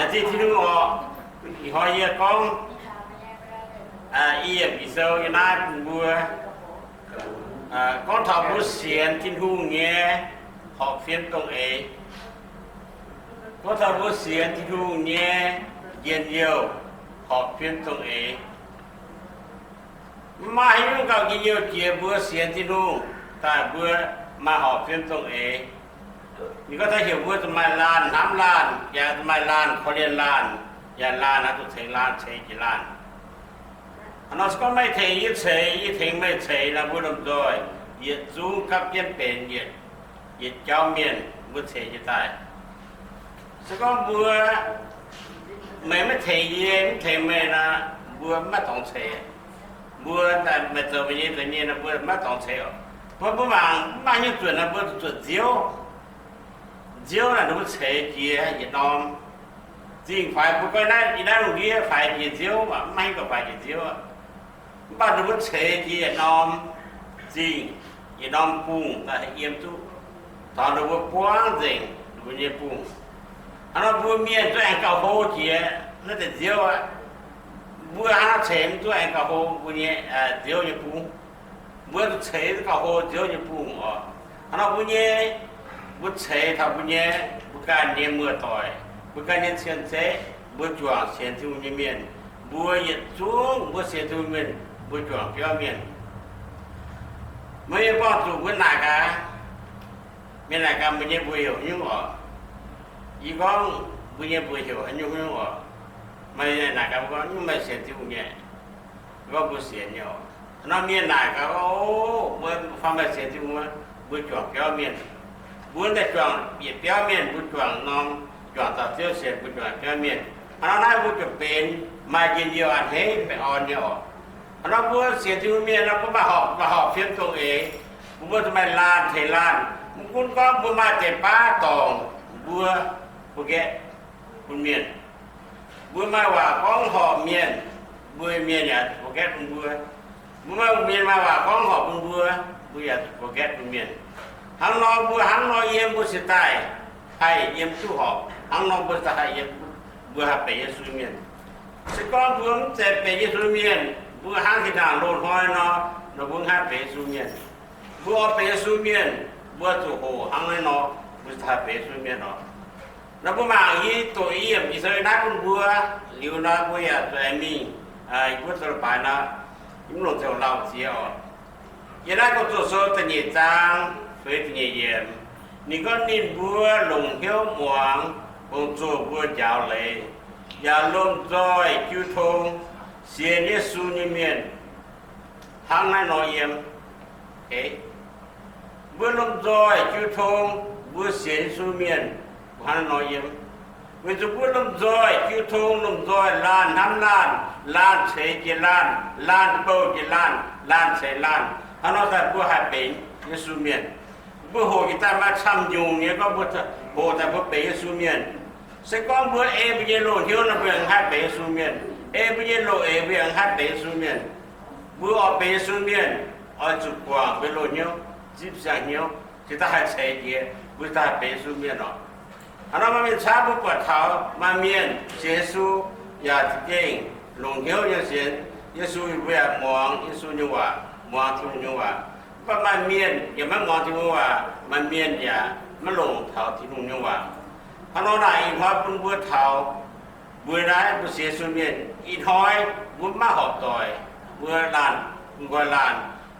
Laengz zingh Tin-Hungh oc. Ih hnoi yie gorngv, aa, yiem Ging-Sou yie naaiv bun mbuo, aa, gorngv taux mbuo sienx Tin-Hungh nyei horpc fiem dongh eix. Gorngv taux mbuo sienx Tin-Hungh nyei njien-youh horpc fiem dongh eix. Mv maaih haaix nyungc gauh njien-youh jiex mbuo sienx Tin-Hungh daaih mbuo maaih horpc fiem dongh eix. Ninh gorngv taux heuc mbuo zuqc maaih laanh hnamv laanh, yaac zuqc maaih laanh korv-lienh laanh, yaac laanh naaiv zuqc tengx laanh ceix jiez laanh. Hnangv nor se gorngv meih tengx yie ceix, yie tengx meih ceix nor, mbuo lomh nzoih yietc zungv gapv jienv benx yietc, yietc jauv mienh mbuo ceix jiez daaih. Se gorngv mbuo, meih maiv tengx yie, mv tengx meih nor, mbuo maiv dorngx ceix. Mbuo daaih meih zoux meih nyei, zoux nyei nor, mbuo maiv dorngx ceix oc. Mbuo, mbuo mangc mv maaih nyungc zuotc nor, mbuo zuqc zuotc nziouv. Nziouv naaic ninh mbuo ceix jiex yietc norm. Zingh faix mbuo gorngv naaiv, yie naaiv lungh ndiev faix jiex nziouv, mv maaih haaix nyungc faix jiex nziouv. Mv baac ninh mbuo ceix jiex yietc norm zingh, yietc norm bungh daaih yiem duqv taux ninh mbuo buangv nzengc ninh mbuo nyei bungh. Hnangv nor mbuo mienh zuqc aengx gauh hlo jiex naaiv deix nziouv aqv. Mbuo hnangv nor ceix mv duqv aengx gauh hlo mbuo nyei, aa, nziouv nyei bungh. Mbuo zuqc ceix duqv gauh hlo nziouv nyei bungh oc. Hnangv nor mbuo nyei, mbuo ceix taux mbuo nyei, mbuo ganh nyei muoz-doic, mbuo ganh nyei cien-ceqv, mbuo juangc sienx Tin-Hungh nyei mienh, mbuo yietc zungv mbuo sienx Tin-Hungh mienh, mbuo juangc biauv mienh. Meih mienh buangh zuqc mbuo naaic gaax, mienh naaic gaax, meih nyei mbuox heuc haaix nyungc oc? Yie gorngv, mbuo nyei mbuox heuc haaix nyungc haaix nyungc oc? Meih naaic gaax mbuo gorngv, nyungc meih sienx Tin-Hungh nyei. Gorngv mbuo sienx nyei oc. Hnangv nor mienh naaic gaax, o, mbuo fai meih sienx Tin-Hungh, mbuo juangc biauv mienh. Mbuo daaih juangc yietc biauv mienh, mbuo juangc norm, juangc dauh Ziouv sienx, mbuo juangc biauv mienh. Hnangv nor naaiv mbuo juangc benx maaih njien-youh a'hneiv baengh orn nyei oc. Hnangv nor mbuo sienx Tin-Hungh mienh nor, mbuo maaih horpc, maaih horpc fiem dongh eix. Mbuo, mbuo maaih laanh tengx laanh. Mv gunv gorngv mbuo maaih deix baav dorngc, mbuo forget bun mienh. Mbuo maaih waac gorngv horpc mienh, mbuo mienh yaac forget bun mbuo. Mbuo maaih mienh maaih waac gorngv horpc bun mbuo, mbuo yaac forget bun mienh. Hnangv nor mbuo hnangv nor yiem mbuo cingx daaih haih yiem duqv horpc. Hnangv nor mbuo cingx daaih haih yiem, mbuo haih benx Yesu mienh. Se gorngv mbuo mv zeiz benx Yesu mienh, mbuo hnangv zinh ndaangc loz-hnoi nor, nor mbuo mv haih benx Yesu mienh. Mbuo oix benx Yesu mienh, mbuo zuqc hoqc hnangv naaiv nor, mbuo cingx daaih benx Yesu mienh oc. Nor mbuo mangc yie doqc yie yiemc Ging-Sou naaiv bun mbuo, liuz nor mbuo yaac zuqc aengx mingh, yie mbuo zoux leiz-baaix nor, yie mv longc zoux lauh ziex oc. Yiem naaiv Gong-Zoh Sou da'nyeic zaang, feix da'nyeic yiemc, ninh gorngv, ninh mbuo longc hnyouv muangx, longc zoh mbuo njaaux leiz, yaac lomh nzoih jiu tong sienx Yesu nyei mienh, hnangv naaiv nor yiem. Mbuo lomh nzoih jiu tong, mbuo sienx Yesu mienh, hnangv naaiv nor yiem. Weic zuqc mbuo lomh nzoih jiu tong, lomh nzoih laanh hnamv laanh, laanh ceix jiez laanh, laanh bouh jiez laanh, laanh ceix laanh, hnangv nor daaih mbuo haih benx Yesu mienh. Mbuo hoqc jiex daaih maaih camv nyungc nyei gorngv mbuo hoqc daaih mbuo benx Yesu mienh. Se gorngv mbuo ei mbuo nyei loz-hnyouv nor, mbuo yaac haih benx Yesu mienh. Ei mbuo nyei loz-eix, mbuo yaac haih benx Yesu mienh. Mbuo oix benx Yesu mienh, oix zuqc guangc mbuo loz-hnyouv, zipv siang-hnyouv, cingx daaih haih ceix jiez, mbuo daaih benx Yesu mienh oc. Hnangv nor maaih mienh camv mbuo buatc taux maaih mienh sienx Yesu yaac za'gengh longc hnyouv nyei sienx Yesu, mbuo yaac muangx Yesu nyei waac, muangx Tin-Hungh nyei waac. Mv baac maaih mienh yaac maiv muangx Tin-Hungh waac, maaih mienh yaac maiv longc taux Tin-Hungh nyei waac. Hnangv nor naaic ih hnoi bun mbuo taux mbuo naaiv mbuo sienx Yesu mienh, ih hnoi mbuo mv maaih horpc doic, mbuo laanh, mbuo nqoi laanh,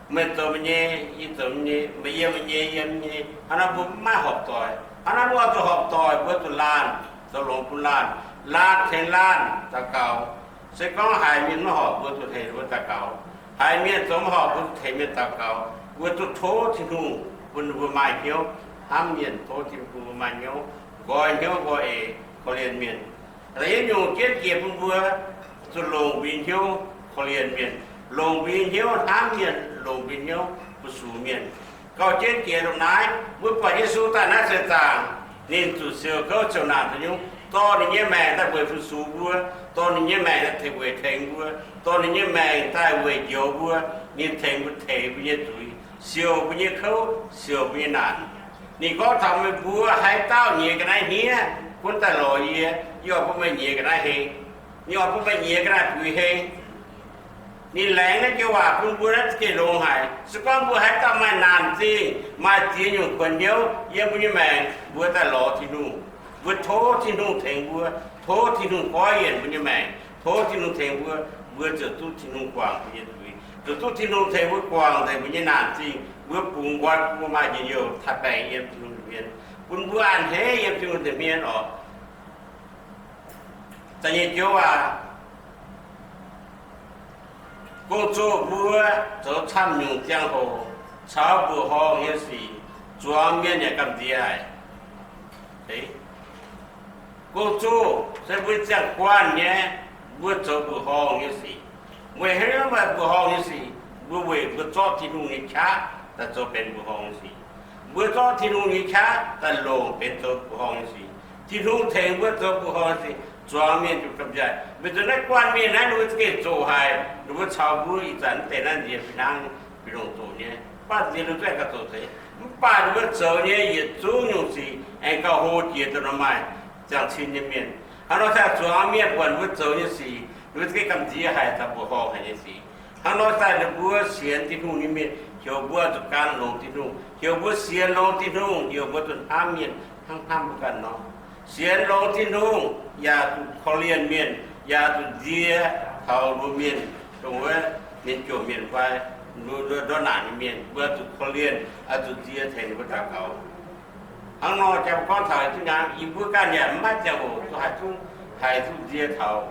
meih zoux meih nyei, yie zoux yie nyei, meih yiem meih nyei, yie yiem yie nyei. Hnangv naaiv mbuo mv maaih horpc doic. Hnangv naaiv mbuo oix zuqc horpc doic, mbuo zuqc laanh, zoux longx bun laanh. Laanh tengx laanh daux gaux. Se gorngv haiz mienh maiv horpc, mbuo zuqc tengx mbuo daux gaux. Haiz mienh zoux maiv horpc, mbuo zuqc tengx mienh daux gaux. Mbuo zuqc tov Tin-Hungh bun mbuo maaih hnyouv hnamv mienh, tov Tin-Hungh bun mbuo maaih hnyouv nqoi hnyouv nqoi eix korv-lienh mienh. Da'yietv nyungc jienv jiex bun mbuo zuqc longc mbuo nyei hnyouv korv-lienh mienh, longc mbuo nyei hnyouv hnamv mienh, longc mbuo nyei hnyouv fu-sux mienh. Gauh jienv jiex ndongc naaiv, mbuo buatc Yesu daaih naaiv seix zaangc, ninh zuqc siouc kouv siouc naanc daaih nyungc, dorh ninh nyei maengc daaih weic fu-sux mbuo, dorh ninh nyei maengc daaih weic tengx mbuo, dorh ninh nyei maengc daaih weic njoux mbuo. Ninh tengx mbuo teix mbuo nyei zuiz, siouc mbuo nyei kouv, siouc mbuo nyei naanc. Ninh gorngv taux meih mbuo haaix dauh nyiex ga'naaiv hniev, gunv daaih lorz yie, yie oix bun meih nyiex ga'naaiv heng. Yie oix bun meih nyiex ga'naaiv buix heng. Ninh laengz naaiv joux waac bun mbuo naaiv za'gengh longx haic. Se gorngv mbuo haaix dauh maaih naanc zingh, maaih ziex nyungc kuonx hnyouv yiem mbuo nyei maengc, mbuo daaih lorz Tin-Hungh. Mbuo tov Tin-Hungh tengx mbuo, tov Tin-Hungh goiv yienc mbuo nyei maengc, tov Tin-Hungh tengx mbuo, mbuo ziouc duqv Tin-Hungh guangc mbuo nyei zuiz, ziouc duqv Tin-Hungh tengx mbuo guangc nzengc mbuo nyei naanc zingh. Mbuo bungx nqoi bun mbuo maaih njien-youh taaih baengh yiem Tin-Hungh nza'hmien, bun mbuo a'hneiv yiem Tin-Hungh nza'hmien oc. Da'nyeic joux waac, gong-zoh mbuo zoux camv nyungc ziangh hoc caux mbuoqc horngh nyei sic, zuangx mienh yaac gamh nziex haic. Gong-zoh se mbuo ziangh guanh nyei, mbuo zoux mbuoqc horngh nyei sic. Weic haaix nyungc maaih mbuoqc horngh nyei sic? Mbuo weic mbuo zorqv Tin-Hungh nyei qaqv daaih zoux benx mbuoqc horngh nyei sic. Mbuo zorqv Tin-Hungh nyei qaqv daaih longc benx zoux mbuoqc horngh nyei sic. Tin-Hungh tengx mbuo zoux mbuoqc horngh nyei sic, zuangx mienh ziouc gamh nziex. Weic zuqc naaiv guanh mienh naaiv ninh mbuo za'gengh zoqc haic, ninh mbuo caux mbuo ih zanc deix naaiv nziex fih hnangv, fih longc zoqc nyei, mv baac nziex ninh mbuo za'gengh gauh zoqc deix. Mv baac ninh mbuo zoux nyei yietc zungv nyungc sic aengx gauh hlo jiex dongh maaih ziangh cin nyei mienh. Hnangv nor se zuangx mienh buatc ninh mbuo zoux nyei sic, ninh mbuo za'gengh gamh nziex haic, daaih mbuoqc horngh haic nyei sic. Hnangv nor se ninh mbuo sienx Tin-Hungh nyei mienh heuc mbuo zuqc gan longx Tin-Hungh, heuc mbuo sienx longx Tin-Hungh, heuc mbuo zuqc hnamv mienh hnangv hnamv mbuo ganh nor. Sienx longx Tin-Hungh yaac zuqc korv-lienh mienh, yaac zuqc nzie taux mbuo mienh, dongh wuov mienh jomc mienh fai ndortv naanc nyei mienh, mbuo zuqc korv-lienh, oix zuqc nzie tengx ninh mbuo daux gaux. Hnangv nor jangx gorngv taux yietc zungv hnyangx, yie mbuo ganh yaac mv maaih ziangh hoc duqv haih zungv, haih duqv nzie taux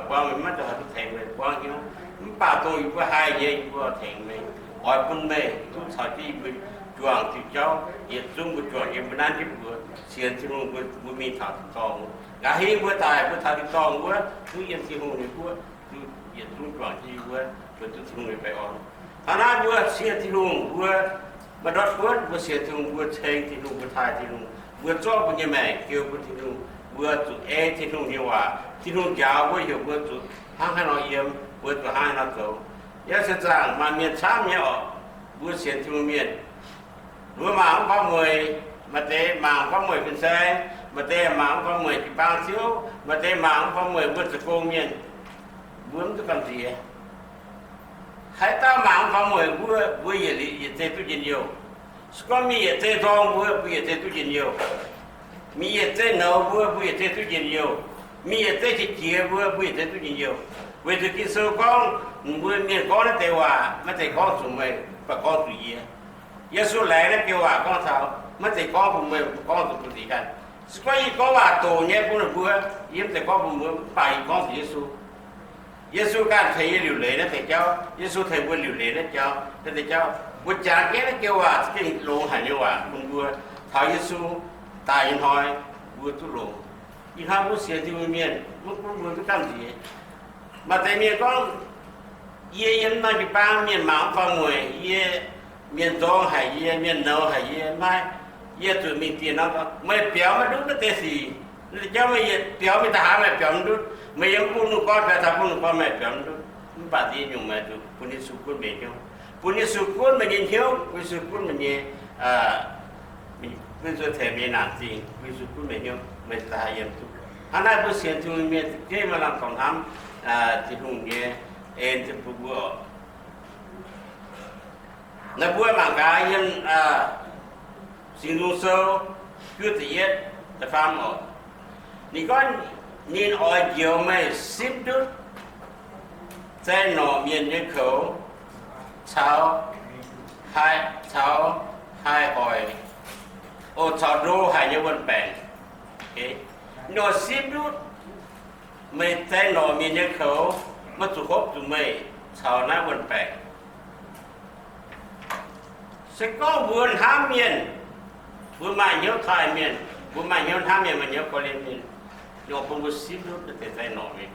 buangv meih, maiv ziangh hoc duqv tengx meih buangv hnyouv. Mv baac dongh yie mbuo haih nyei, yie mbuo tengx meih, oix bun meih duqv caux jienv yie mbuo juangc diuh jauv. Yietc zungv mbuo juangc yiem mbuo naaiv jienv mbuox sienx Tin-Hungh, mbuo mingh taux tin-dorngh wuov. Nqa'haav mbuo daaih mbuo taux tin-dorngh wuov, duqv yiem Tin-Hungh nyei guoqv, duqv yietc zungv juangc jienv yie mbuo, mbuo duqv Tin-Hungh nyei baengh orn. Hnangv naaiv mbuo sienx Tin-Hungh, mbuo maiv ndortv buonv, mbuo sienx Tin-Hungh, mbuo ceng Tin-Hungh, mbuo taaih Tin-Hungh, mbuo zorqv mbuo nyei maengc giu bun Tin-Hungh, mbuo zuqc ei Tin-Hungh nyei waac. Tin-Hungh njaaux mbuo, heuc mbuo zuqc hnangv haaix nor yiem, mbuo zuqc hnangv haaix nor zoux. Yiem seix zaangc maaih mienh camv nyei oc, mbuo sienx Tin-Hungh mienh, mbuo mangc mv faaux mueic, maaih deix mangc mv faaux mueic fin-saeng, maaih deix mangc mv faaux mueic jiu-baang ziouv, maaih deix mangc mv faaux mueic mbuo zoux gong mienh, mbuo mv duqv gamh nziex. Haaix dauh mangc mv faaux mueic mbuo, mbuo yietc liuz yietc zei duqv njien-youh. Se gorngv mingh yietc zei nzorng mbuo, mbuo yietc zei duqv njien-youh. Mingh yietc zei nouz mbuo, mbuo yietc zei duqv njien-youh. Mingh yietc zei qiex jiez mbuo, mbuo yietc zei duqv njien-youh. Weic zuqc Ging-Sou gorngv, mbuo mienh gorngv naaiv deix waac, maiv zeiz gorngv zuqc meih, mv baac gorngv zuqc yie. Yesu laengz naaiv joux waac gorngv taux, maiv zeiz gorngv bun meih, gorngv zuqc bun ziex ganh. Se gorngv yie gorngv waac doqc nyei bun ninh mbuo, yie mv zeiz gorngv bun mbuo, mv baac yie gorngv zuqc Yesu. Yesu ganh tengx yie liuc leiz naaiv deix jauv. Yesu tengx mbuo liuc leiz naaiv jauv, naaiv deix jauv. Mbuo jangx jienv naaiv joux waac za'gengh longx haic nyei waac bun mbuo. Taux Yesu daaih nyei hnoi, mbuo duqv longx. Ih hnoi mbuo sienx Tin-Hungh mienh, mv gunv mbuo duqv gamh nziex. Maaih deix mienh gorngv, yie yiem norm jiu-baang mienh mangc mv faaux mueic, yie mienh nzorng haic, yie mienh nouz haic, yie maiv, yie zuqc mingh dieh norm. Meih biaux maiv ndutv naaiv deix sic. Naaiv deix jauv meih yietc biaux mingh daaih haaix meih biaux mv ndutv. Meih yiem bung nungh gorn biaux taux bung nungh gorn meih biaux mv ndutv. Mv baac yie nyungc meih zuqc bun Yesu gunv meih hnyouv, bun Yesu gunv meih nyei hnyouv, bun Yesu gunv meih nyei, bun Yesu tengx meih nyei naanc zingh, bun Yesu gunv meih hnyouv, meih daaih yiem duqv. Hnangv naaiv mbuo sienx Tin-Hungh mienh za'gengh maaih lamh dorngx hnamv Tin-Hungh nyei en bun mbuo oc. Naaiv mbuo mangc gaax yiem Singx Nzung Sou juov ziepc yietv da'faam oc. Ninh gorngv, ninh oix njoux meih simv ndutv zai norqc mienh nyei koux caux haih, caux haih hoic, o, caux ndo haic nyei wuon-baengc. Ninh oix simv ndutv meih zai norqc mienh nyei koux, maiv zuqc hopv zuqc meih caux naaiv wuon-baengc. Se gorngv mbuo hnamv mienh, mbuo maaih hnyouv taaih mienh, mbuo maaih hnyouv hnamv mienh, maaih hnyouv korv-lienh mienh, ninh oix bun mbuo simv ndutv naaiv deix zai norqc mienh.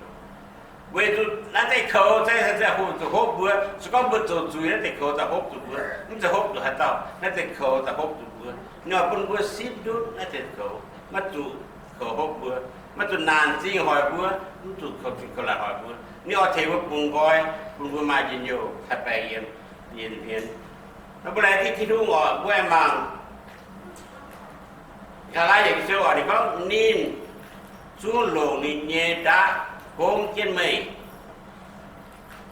Weic zuqc naaiv deix koux zai, zai, zai zuqc hopv mbuo. Se gorngv mbuo zoux zuiz, naaiv deix koux zai hopv zuqc mbuo. Mv zeiz hopv zuqc haaix dauh, naaiv deix koux zai hopv zuqc mbuo. Ninh oix bun mbuo simv ndutv naaiv deix koux, maiv zuqc koux hopv mbuo, maiv zuqc naanc zingh hoic mbuo, mv zuqc koux zingh koux laatc hoic mbuo. Ninh oix tengx mbuo bungx nqoi, bun mbuo maaih njien-youh haih baengh yiem, yiem hmien. Nor mbuo laengz zingh Tin-Hungh oc, mbuo aengx mangc Gaa^laa^tie Sou oc, ninh gorngv, ninh zungv longc ninh nyei ndaatv gomv jienv meih.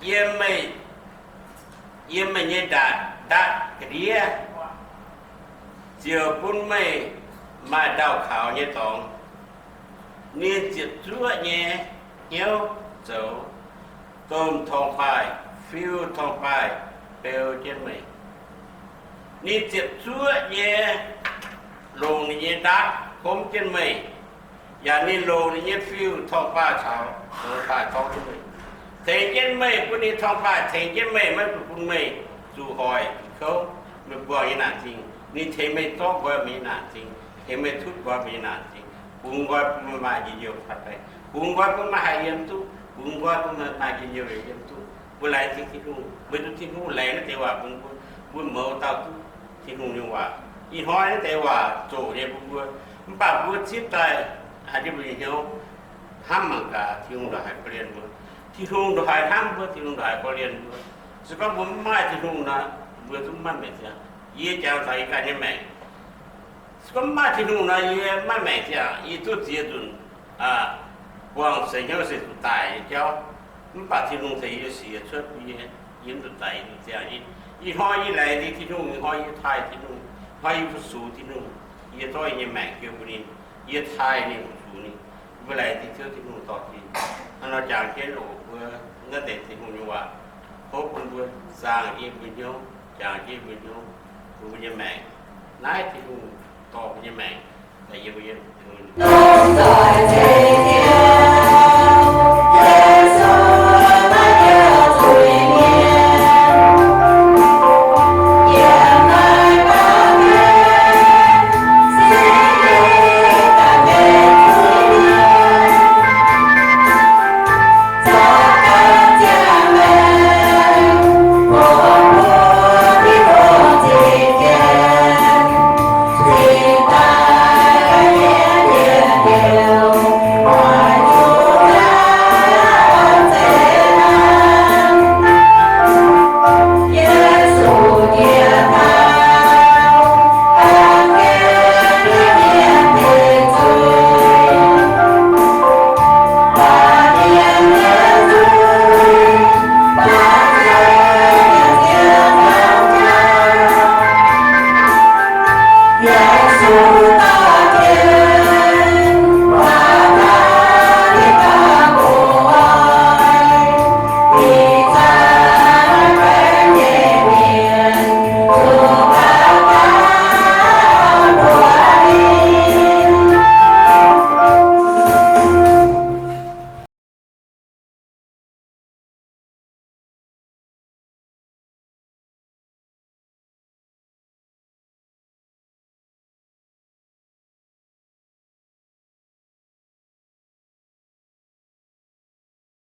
Yiem meih, yiem meih nyei ndaatv, ndaatv ga'ndiev ziouc bun meih maaih ndau-kaux nyei dorngx. Ninh ziepc zuoqv nyei hnyouv zoux domh torngv-baaih, fiu torngv-baaih beu jienv meih. Ninh ziepc zuoqv nyei longc ninh nyei ndaatv gomv jienv meih, yaac ninh longc ninh nyei fiu torngv-baaih caux torngv-baaih torngv jienv meih, tengx jienv meih, bun ninh torngv-baaih tengx jienv meih, maiv zuqc bun meih zuqc hoic zuqc kouv meih buangh nyei naanc zingh. Ninh tengx meih zorqv nqoi meih nyei naanc zingh, tengx meih tutv nqoi meih nyei naanc zingh, bungx nqoi bun meih maaih njien-youh haih baengh, bungx nqoi bun meih haih yiem duqv, bungx nqoi bun meih maaih njien-youh yiem duqv. Mbuo laengz zingh Tin-Hungh, weic zuqc Tin-Hungh laengz naaiv deix waac bun mbuo, mbuo mouz dauh duqv Tin-Hungh nyei waac. Ih hnoi naaiv deix waac zoqc nyei bun mbuo, mv baac mbuo zipv daaih haiz jienv mbuo nyei hnyouv hnamv mangc gaax, Tin-Hungh ndongc haaix korv-lienh mbuo. Tin-Hungh ndongc haaix hnamv mbuo, Tin-Hungh ndongc haaix korv-lienh mbuo. Se gorngv mbuo mv maaih Tin-Hungh nor, mbuo zungv maiv maengc ziangh. Yie jangx taux yie ganh nyei maengc, se gorngv mv maaih Tin-Hungh nor, yie maiv maengc ziangh. Yie duqv ziex nzunc buangh seix hnyouv se zuqc daic nyei jauv. Mv baac Tin-Hungh tengx yie siec cuotv bun yie, yie mv zuqc daic, yie zuqc ziangh. Ih hnoi yie laengz zingh Tin-Hungh, ih hnoi yie taaih Tin-Hungh, ih hnoi yie fu-sux Tin-Hungh, yie zorqv yie nyei maengc jiex bun ninh, yie taaih ninh, fu-sux ninh. Mbuo laengz zingh Ziouv Tin-Hungh dorh jienv. Hnangv nor jangx jienv oc, mbuo naaiv deix Tin-Hungh nyei waac tov bun mbuo zaangh jienv mbuo hnyouv, jangx jienv mbuo hnyouv, bun mbuo nyei maengc, naaiv Tin-Hungh dorh mbuo nyei maengc daaih yiem mbuo nyei Tin-Hungh.